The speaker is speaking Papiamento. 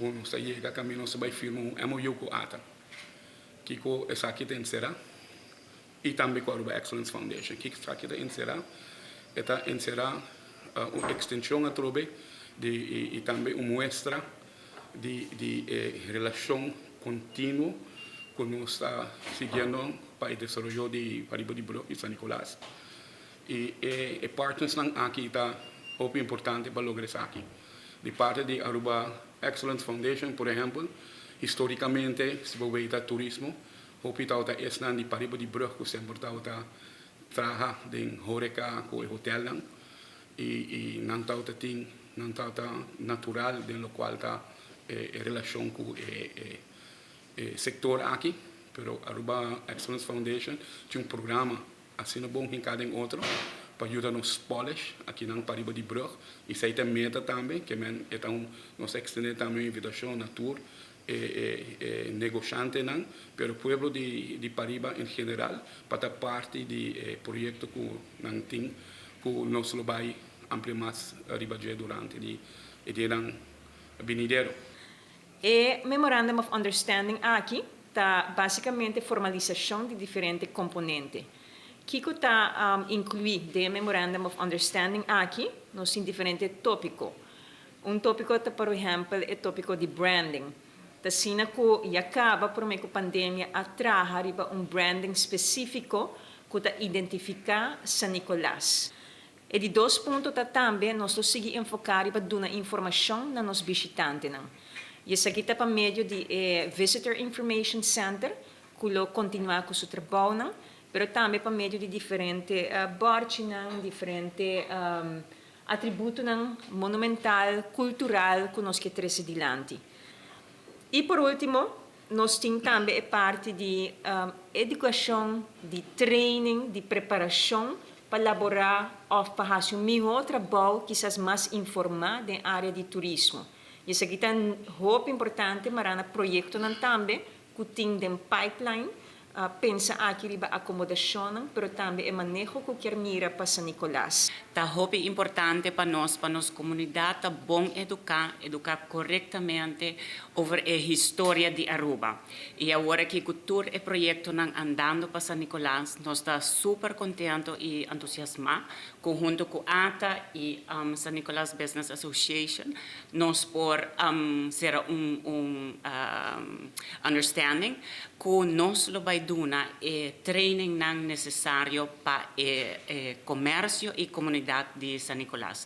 Ku nos a yega kaminda nos a bai firma un MOU ku ATA. Kiko esaki ta enserá? I tambe ku Aruba Excellence Foundation. Kiko esaki ta enserá? E ta enserá un ekstenshon atrobe di i tambe un muestra di e relashon kontinuo ku nos ta siguiendo pa e desaroyo di pariba di brug di San Nicolas. I e partnersnan aki ta hopi importante pa logra esaki. Di parti di Aruba Excellence Foundation, por ehempel, historicamente, si bo weta turismo, hopi tawata esnan di pariba di brug cu semper tawata traha den horeca cu e hotelnan y nan tawata tin, nan tawata natural den locual ta e relacion cu e sector aki. Pero Aruba Excellence Foundation tin un programa asina bon hinká den otro pa yuda nos polish akinan pariba di brug i esei ta e meta tambe ke men e ta un nos a ekstendé tambe un invitashon na tur e e negoshantenan pero pueblo di di pariba en general pa ta parti di e proyekto ku nan tin ku nos lo bai amplia mas riba dje durante di e dianan binidero. E Memorandum of Understanding aki ta basicamente formalisacion di diferente componente. Kico ta inclui den e Memorandum of Understanding aki? Nos tin diferente topico. Un topico ta por ehempel e topico di branding. Ta asina cu ya caba prome cu pandemia a traha riba un branding specifico cu ta identifica San Nicolas. E di dos punto ta tambe nos lo sigui enfoká riba duna informashon na nos bishitantenan. I esaki ta pa medio di e Visitor Information Center ku lo kontinuá ku su trabounan, pero tambe pa medio di diferente bòrchinan, diferente atributonan monumental, kultural ku nos ke trese dilanti. I por último, nos tin tambe e parti di edukashon, di training, di preparashon pa laborá òf pa hasi un mihó trabou, kisas mas informá den área di turismo. I esaki ta hopi importante mará na proyektonan tambe ku tin den pipeline. Pensa aki riba akomodashonnan, pero tambe e maneho ku kier mira pa San Nicolas. Ta hopi importante pa nos pa nos komunidat ta bon eduká, eduká korektamente over e historia di Aruba. I awor aki ku tur e proyektonan andando pa San Nicolas, nos ta super kontento i entusiasmá ku hunto ku ata i San Nicolas Business Association nos por sera un understanding ku nos lo bai duna e trainingnan nesesario pa e komersio i komunidat di San Nicolas.